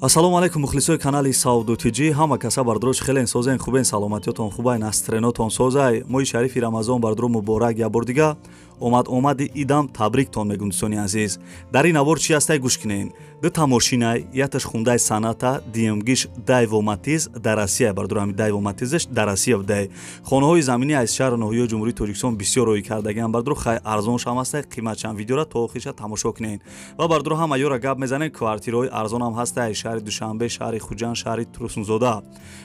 Ассалому алайкум мухлисои канали Савдо ТЖ. Ҳама каса бардрош хелен созен, хубен, саломатиётон хубай, настренотон созай. Моҳи шарифи Рамазон бардро муборак. Я бор дига омад омади идам табриктон мегум, дӯстони азиз. Дар ин навор чи ҳастай, гӯш кунен. Дута мошинай, яташ Хундай Саната, дуюмгиш Дайво Матиз дар Россия бардро, ҳами Дайво Матизш дар Россия будай. Хонаҳои заминӣ аз шаҳру ноҳияи Ҷумҳурии Тоҷикистон бисёр роӣ кардагиам бардро, хай арзоншам ҳастай, қиматшам. Видеора то охириша тамошо кунен. Ва бардро ҳама ёра гап мезанем, квартираҳои арзонам ҳастай шаҳри Душанбе, шаҳри Хуҷанд, шаҳри Турсунзода.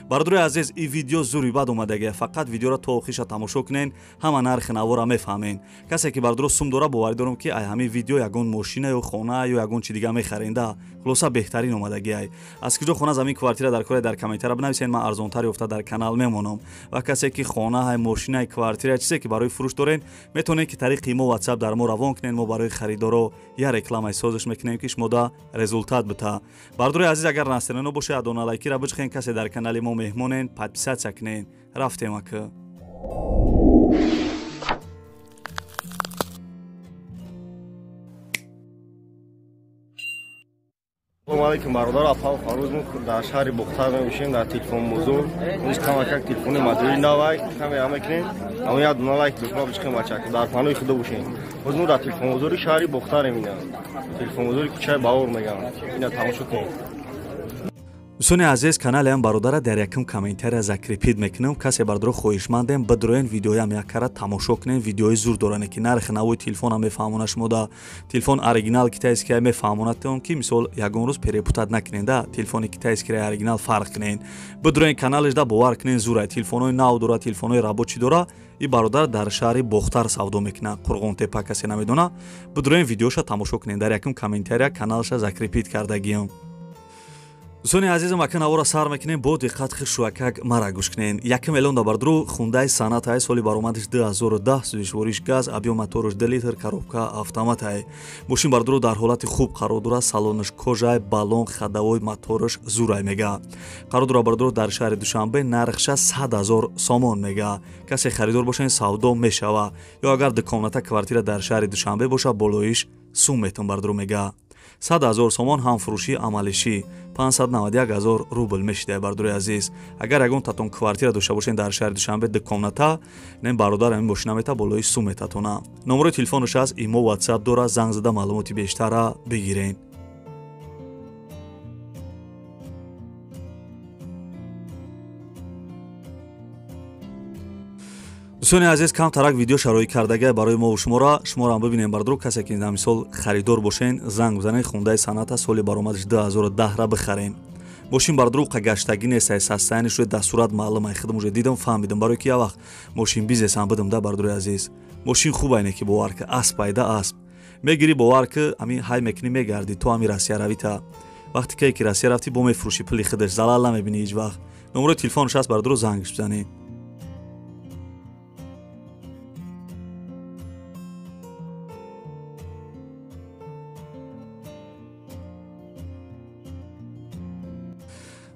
Бардрои азиз, ин видео зури бад омадагия, фақат видеора то охириша тамошо кунен, ҳама нархи навора мефаҳмен. Касе ки бардро сум дора, боварӣ дорам ки ай ҳамин видео ягон мошина ё хона ё ягон чи дига мехаренда. Хулоса, беҳтарин омадагиай. Аз куҷо хона, замин, квартира дар кора, дар комментария бинависен, ман арзонтар ёфта дар канал мемонам. Ва касе ки хона, мошина, квартира, чизе ки барои фурӯш дорен, метавонед ки тариқи мо WhatsApp дар мо равон кунен. Мо барои харидоро я рекламаи созиш мекунем, ки шумо да результат бита. Бардрои азиз, агар настрено боше, адона лайкира биҷхен. Касе дар канали мо меҳмонен, подписаться кунен. Рафтем ака. Салом алейкум, бародар, апа Фаруз. Мо дар шаҳри Бохтар мебошем, дар телефонбозор. Имрӯз камакак телефони модели навай камера мекунем. Ама як дуна лайк дукма бичкем, бачак, дар панои худо бошем. Боз мо дар телефонбозори шаҳри Бохтарем, ина телефонбозори кӯчаи Баҳор мегам. Ина тамошо кунем. Дӯстони азиз, каналиам бародара дар якум комментария закрепить мекунам. Касе бардоро хоҳишмандем, бидроен, видеоям яккара тамошо кунем. Видеои зур доране, ки нархи навои телефонам мефаҳмона шумо да. Телефон оригинал китайския мефаҳмонатон, ки мисол ягон рӯз перепутать накунен да, телефони китайския оригинал фарқ кунен. Бидроен каналаш да, бовар кунен, зурай. Телефонҳои нав дора, телефонҳои рабочий дора. И бародар дар шаҳри Бохтар савдо мекунад, Қурғонтепа, касе намедона. Бидроен, видеоша тамошо кунен, дар якум комментария каналаша закрепить кардагиам. Дӯстони азизам, ака навора сар мекунем, бо диққат хишуакак мара гӯш кунен. Якум элон да бардру Хундай Санатай, соли баромадиш 2010, сӯзишвориш газ, объём моторш 2 литр, коробка автоматай. Мошин бардру дар ҳолати хуб қарор дорад, салонаш кожай, баллон, ходовой, мотораш зурай мега. Қарор дорад бардру дар шаҳри Душанбе, нархша 100 ҳазор сомон мега. Касе харидор бошен, савдо мешава. Ё агар дукомната квартира дар шаҳри Душанбе боша, болоиш сум метон бардру мега. 100 ҳазор сомон ҳам фурӯшӣ амалишӣ, 591 ҳазор рубл мешида, бардори азиз. Агар ягон татон квартира дошта бошен дар шаҳри Душанбе, дукомната, нем бародар ҳамин мошина мета, болои сум метатона. Номерои телефонаш аст, имо, WhatsApp дора, занг зада маълумоти бештара бигирен. Дӯстони азиз, камтарак видео шароӣ кардагай барои мову шумора, шуморо бибинем бардро. Касе ки дар мисол харидор бошен, занг бизанед. Хундаи Саната соли баромадиш 2010 ра бихарен. Мошин бардро қа гаштагӣ нестай, состояние шуд дар сурат маълум ай, худам уже дидам, фаҳмидам, барои ки як вақт мошин бизнесам бидам да. Бардрои азиз, мошин хуб айне ки бовар ки асп айда, асп мегирӣ, бовар ки ами ҳай мекунӣ, мегардӣ то ами Россия равита. Вақте ки Россия рафтӣ, бо мефурӯшӣ, пули худаш залал намебинӣ ҳеҷ вақт. Номерои телефонаш аст бардро, зангш бизанед.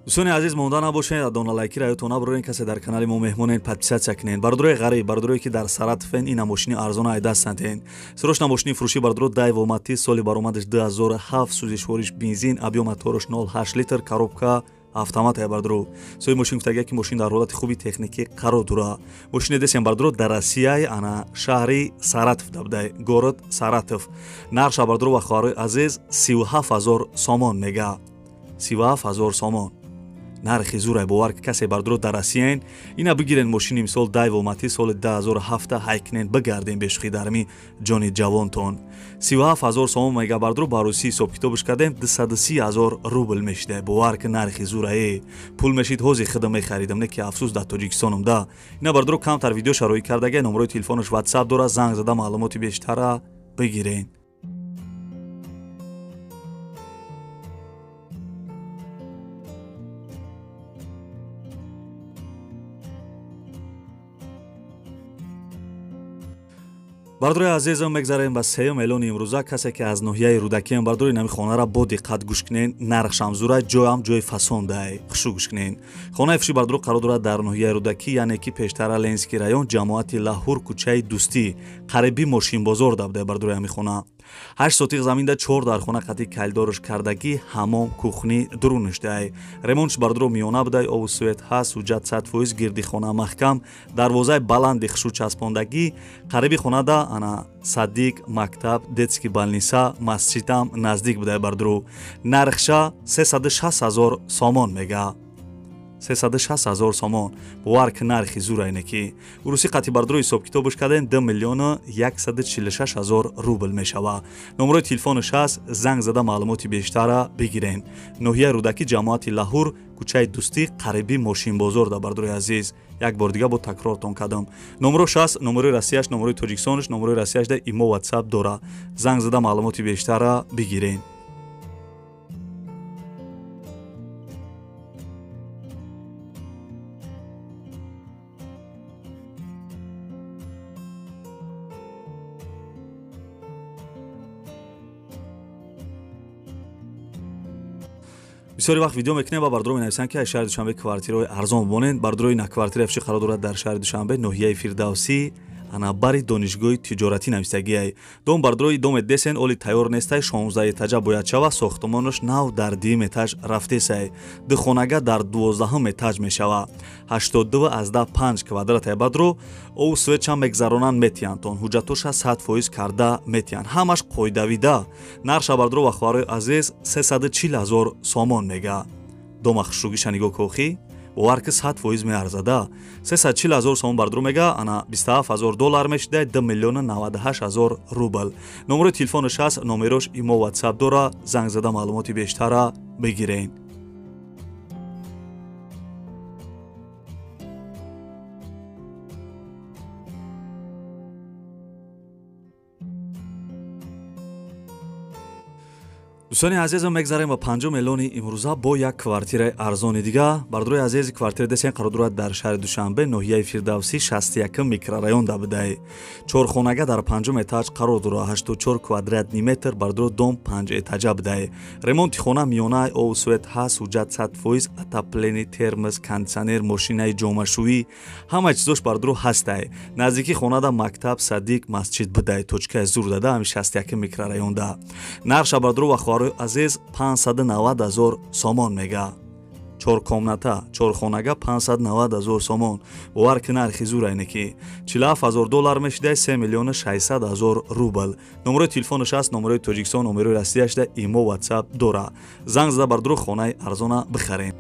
Дӯстони азиз, монда набошед, дона лайкира ётон набарорен. Касе дар канали мо меҳмонен, подписаться кунен. Бардорои ғариб, бардорое ки дар Саратовен, ина мошини арзона ай дастантен. Срочно мошини фурӯшӣ бардоро Дайво Матиз, соли баромадаш 2007, сӯзишвориш бензин, объём мотораш 0,8 литр, коробка автомат ай бардоро. Сои мошин гуфтагия, ки мошин дар ҳолати хуби техникӣ қарор дора. Мошини десем бардоро дар Россияи, ана шаҳри Саратов дабдай, город Саратов. Нархша бардоро ва хоҳарои азиз 37 ҳазор сомон мега. 37 ҳазор сомон. Нархи зурай, бовар ки касе бардоро дар Россияен, ина бигирен мошини мисол Дайво Матиз соли 2007, ҳайкунен, бигарден бешухӣ дарми ҷони ҷавонтон. 37 ҳазор сомон мега бардоро, ба русӣ ҳисобкитобш кардем, 230 ҳазор рубл мешида. Бовар ки нархи зурае, пул мешид, ҳозир худам мехаридам, не ки афсӯс дар Тоҷикистонам да. Ина бардоро камтар видео шароӣ кардагай, номерои телефонаш WhatsApp дора, занг зада маълумоти бештара бигирен. Бардори азизам, мегзарем ба сеюм эълони имрӯза. Касе ки аз ноҳияи Рӯдакиам, бардори, нами хонара бо диққат гӯш кунен. Нархшам зура, ҷоям ҷои фасондай, хушу гӯш кунен. Хонаи фурӯшӣ бардоро қарор дорад дар ноҳияи Рӯдакӣ, яъне ки пештара Ленинский район, ҷамоати Лаҳур, кӯчаи Дӯстӣ, қариби мошинбозор дабдай бардори ҳами хона. 8 сотих заминда 4 дархона қати калидорш кардагӣ, ҳамом, кухни дурунишдай. Ремонтш бардро миёна будай, обу свет ҳаст, ҳуҷҷат 100%, гирди хона маҳкам, дарвозаи баланди хушрӯ часпондагӣ. Қариби хонада ана садик, мактаб, детский больница, масҷидам наздик будай бардро. Нархша 360 000 сомон мега. 360 000 сомон. Бовар ки нархи зура ки. Урусӣ қати бардро ҳисоб-китобаш кардем 2 146 000 рубл мешава. Номерои телефонаш ҳаст, занг зада маълумоти бештара бигирен. Ноҳияи Рӯдакӣ, ҷамоати Лаҳур, кӯчаи Дӯстӣ, қариби мошинбозор да бардрои азиз. Як бор дига бо такрортон кардам. Номерош ҳаст, номерои Россияш, номерои Тоҷикистонаш, номерои Россияш да имо WhatsApp дора. Занг зада маълумоти бештара бигирен. Бисёри вақт видео мекунем ва бардро менависанд, ки аз шаҳри Душанбе квартираҳои арзон бонед. Бардрои на квартира фши қарор дорад дар шаҳри Душанбе, ноҳияи Фирдавсӣ, ана бари донишгоҳи тиҷоратӣ нависагиай. Дом бардрои доме десен оли тайёр нестай, 16 этажа бояд шава, сохтмонаш нав дар дуюм этаж рафтесай. Ду хонага дар 12 этаж мешава. 82,5 квадратай бадро ов свет чам мегзаронанд метиҳанд. Ҳуҷҷатоша 100% карда метиҳанд. Ҳамаш қоидавида. Нарша бардро ва хоҳарои азиз 340 000 сомон мега. Дома хушругиша нигоҳ кохӣ, бовар ки 100% меарзада. 340 000 сомон бардро мега, ана 27 000 доллар мешида, 2 098 000 рубл. Номерои телефонаш ҳаст, номерош имо WhatsApp дора, занг зада маълумоти бештара бигирен. Дӯстони азизам, мегзарем ба панҷум эълони имрӯза бо як квартираи арзони дига. Бардрои азизи, квартира десен қарор дорад дар шаҳри Душанбе, ноҳияи Фирдавсӣ, 61 микрорайонда будай. Чорхонага дар панҷум этаж қарор дорад, 84 квадратный метр, бардро дом 5 этажа будай. Ремонти хона миёна, об свет ҳаст, ҳуҷҷат 100%, отопление, термос, кондитсионер, мошинаи ҷомашӯӣ, ҳама чизош бардро ҳастай. Наздики хонада мактаб, садик, масҷид будай. Точкаи зур дада ҳами 61 микрорайонда. Нарша бардро ва хоҳарои азиз 590 000 сомон мега. 4 комната, 4 хонага 590 000 сомон. Бовар ки нархи зура ине ки 47 000 доллар мешида, 3 600 000 рубл. Номерои телефонаш ҳаст, номерои Тоҷикистон, номерои Россияш да имо WhatsApp дора. Занг зада бардро хонаи арзона бихарен.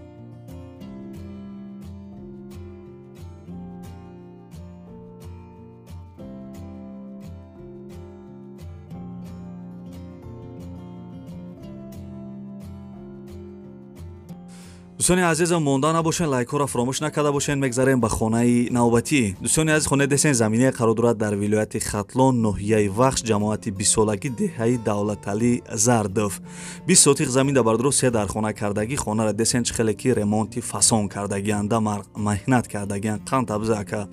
Дӯстони азизам, монда набошен, лайкҳоро фаромӯш накарда бошен. Мегзарем ба хонаи навбатӣ. Дӯстони азиз, хонаи десен замине қарор дорад дар вилояти Хатлон, ноҳияи Вахш, ҷамоати бисолагӣ, деҳаи Давлаталӣ Зардов. 20 сотих замин да бардро се дархона кардагӣ. Хонара десен чӣ хеле ки ремонти фасон кардагианда, меҳнат кардагиан, қанд табзака.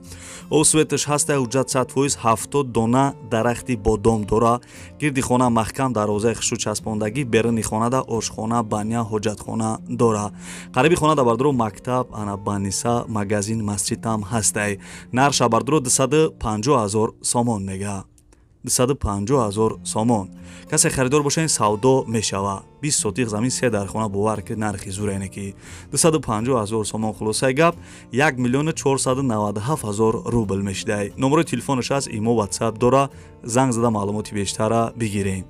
Об светаш ҳаста, ҳуҷҷат 100%, 70 дона дарахти бодом дора. Гирди хона маҳкам, дарвозаи хушрӯ часпондагӣ, беруни хонада ошхона, баня, ҳоҷатхона дора. Қариби хона да бардро мактаб, ана баниса, магазин, масҷидам ҳастай. Нарша бардро 250 000 сомон мега. 250 000 сомон. Касе харидор бошен, савдо мешава. 20 сотих замин, се дархона, бовар ки нархи зура ине ки 250 000 сомон. Хулосаи гап 1 497 000 рубл мешидай. Номерои телефонаш ҳаст, имо WhatsApp дора, занг зада маълумоти бештара бигирен.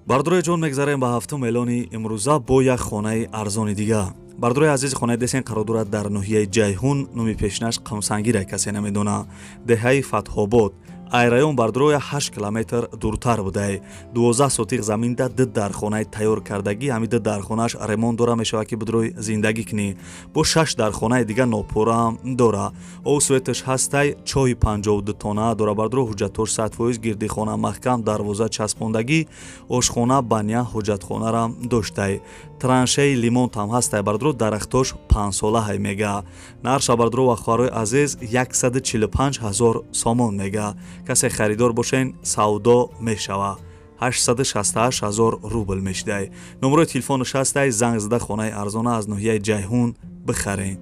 Бардрои ҷон, мегзарем ба ҳафтум эълони имрӯза бо як хонаи арзони дига. Бардрои азизи, хонаи десен қарор дорад дар ноҳияи Ҷайҳун, номи пешинаш Қамсангира, касе намедона, деҳаи Фатҳобод. Ай район бардроя 8 километр дуртар будай. 12 сотих заминда ду дархонаи тайёр кардагӣ, ҳами ду дархонааш ремонт дора, мешавад ки бидрой зиндагӣ кунӣ. Бо 6 дархонаи дига нопурраам дора. Об светаш ҳастай, чоҳи 52 тона дора бардро, ҳуҷҷатош 100%, гирди хона маҳкам, дарвоза часпондагӣ, ошхона, баня, ҳоҷатхонарам доштай. Траншеи лимонтам ҳастай бардро, дарахтош 5 солаҳай мега. Нарша бардро ва хоҳарои азиз 145 000 сомон мега. Касе харидор бошен, савдо мешава. 868 000 рубл мешидай. Номерои телефонаш ҳастай, занг зада хонаи арзона аз ноҳияи Ҷайҳун бихарен.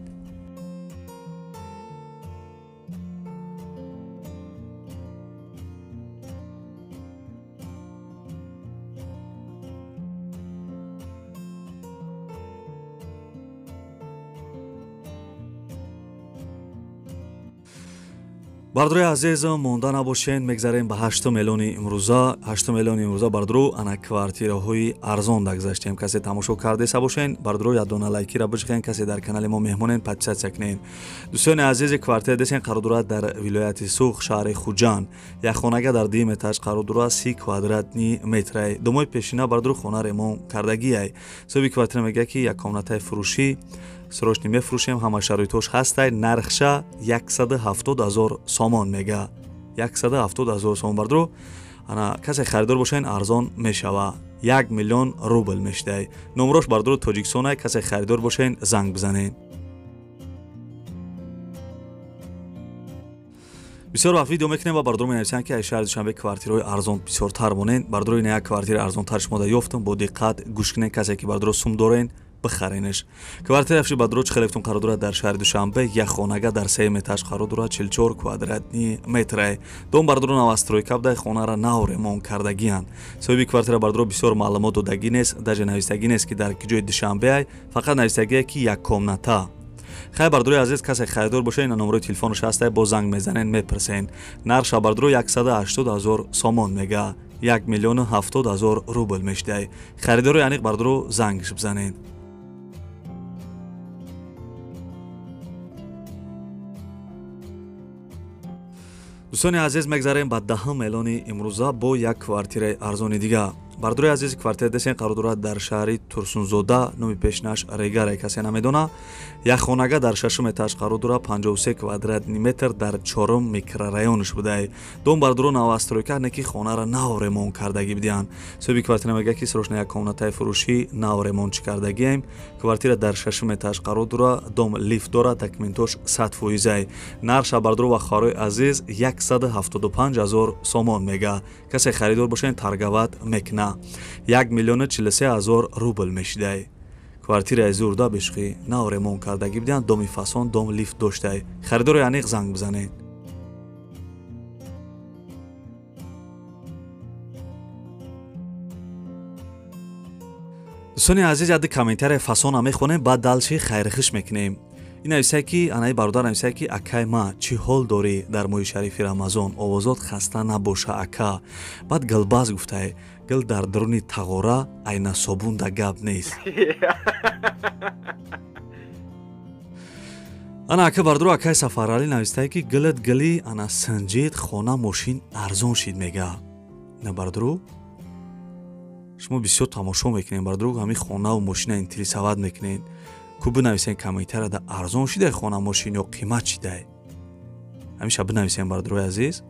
Бардорои азиз, монда набошен, мегзарем ба 8 миллиони имрӯза. 8 миллиони имрӯза бардоро ана квартираҳои арзон дагзаштем. Касе тамошо кардеса бошен, бардоро як дона лайкира бижихен, касе дар канали мо меҳмонен, подписаться кунен. Дӯстони азиз, квартира десен қарор дорад дар вилояти Суғд, шаҳри Хуҷанд. Як хонага дар дуюм этаж қарор дорад, 30 квадратни метрай. Ду моҳи пешина бардоро хона ремонт кардагиай. Соҳиби квартира мегӯяд, ки як комнатаи фурӯшӣ срочно мефурӯшем, ҳама шароитҳош ҳастай, нархша 170 ҳазор сомон мега. 170 ҳазор сомон бардоро. Ана касе харидор бошен, арзон мешава. 1 миллион рубл мешидай. Номрош бардоро Тоҷикистонай, касе харидор бошен, занг бизанед. Бисёр вақт видео мекунем ва бардоро менависанд, ки аз шаҳри Душанбе квартираҳои арзон бисёртар монед. Бардоро, ина як квартираи арзонтар шумо да ёфтам, бо диққат гӯш кунед, касе ки бардоро сум дорен, бихаренеш. Квартира афши бардоро чӣ хелефтон қарор дорад дар шаҳри Душанбе, як хонага дар сеюм этаж қарор дорад, 44 квадратни метрай. Дом бардоро новостройка буда, хонара нав ремонт кардагианд. Соҳиби квартира бардоро бисёр маълумот додагӣ нест, даже навистагӣ нест, ки дар ҷои Душанбеай, фақат навистагие, ки як комната. Хай бардорои азиз, касе харидор боша, ина номерои телефонаш ҳастай, бо занг мезанен, мепурсен. Нархша бардоро 180 ҳазор сомон мега, 1 миллиону 70 ҳазор рубл мешидай. Харидори аниқ бардоро зангш бизанед. Дӯстони азиз, мегзарем ба 10 эълони имрӯза бо як квартираи арзони дига. Бардорои азиз, квартира десен қарор дорад дар шаҳри Турсунзода, номи пешинаш Регаре, касе намедона. Як хонага дар шашум этаж қарор дорад, 53 квадратни метр, дар чорум микрорайонш будай. Дом бардоро новостройка, не ки хонара нав ремонт кардагӣ бидиҳанд. Соҳиби квартира мегӯяд, ки срочно як комнатаи фурӯшӣ, нав ремонт чӣ кардагием. Квартира дар шашум этаж қарор дорад, дом лифт дорад, документош 100%-ай. Нархша бардоро ва хоҳарои азиз 175 ҳазор сомон мега. Касе харидор бошен, торговать мекуна. 1 миллиону 43 ҳазор рубл мешидай. Квартираи зурда бишқӣ, нав ремонт кардагӣ бидиҳанд, доми фасон, дом лифт доштай. Харидори аниқ занг бизанед. Дӯстони азиз, яди комментария фасона мехонем, баъд дальше хайрхиш мекунем. Ин нависае, ки анаи бародар нависае, ки акай ма, чӣ ҳол дорӣ дар моҳи шарифи Рамазон, овозот хаста набоша ака. Баъд гилбаз гуфтае, гил дар даруни тағора айна собунда гап нест. Ана ака бардоро, акай Сафаралӣ навистае, ки гилат гили ана синҷид, хона мошин арзон шид мега. На бардоро, шумо бисёр тамошо мекунед, бардоро, ҳамин хонаву мошина интересовать мекунед. Ку бинависен комментария, да арзон шидай хона мошин ё қимат шидай? Ҳамеша бинависен, бардорои азиз.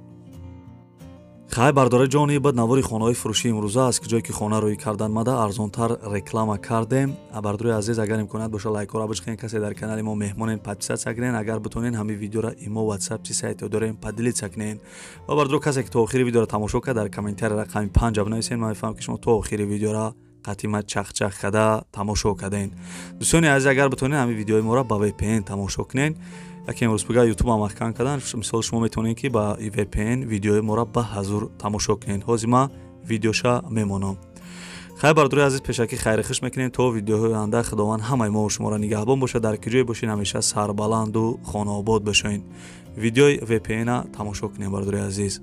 Хай бардораи ҷони, бад навори хонаҳои фурӯшии имрӯза аст, ки ҷое ки хона рӯй кардан мада арзонтар реклама кардем. Бардорои азиз, агар имконият боша, лайкҳоро бижихен, касе дар канали мо меҳмонен, подписаться кунен, агар битонен, ҳамин видеоро имо, ватсап чи сайте дорем, поделиться кунен. Ва бардоро, касе ки то охири видеоро тамошо кард, дар комментария рақами 5 бинависен, ман мефаҳмам, ки шумо то охири видеоро қатима чахчах када тамошо карден. Дӯстони азиз, агар битонед, ҳамин видеои моро ба VPN тамошо кунед. Яке имрӯз пига YouTube маҳкам кардан, мисол шумо метавонед, ки ба VPN видеои моро ба ҳазур тамошо кунед. Ҳозир ма видеоша мемонам. Хай бардорои азиз, пешакӣ хайрхиш мекунем то видеоҳои оянда. Худованд ҳамаи мо шуморо нигаҳбон бошад, дар куҷое бошед, ҳамеша сарбаланду хонаобод бошед. Видеои VPN-а тамошо кунем, бардорои азиз.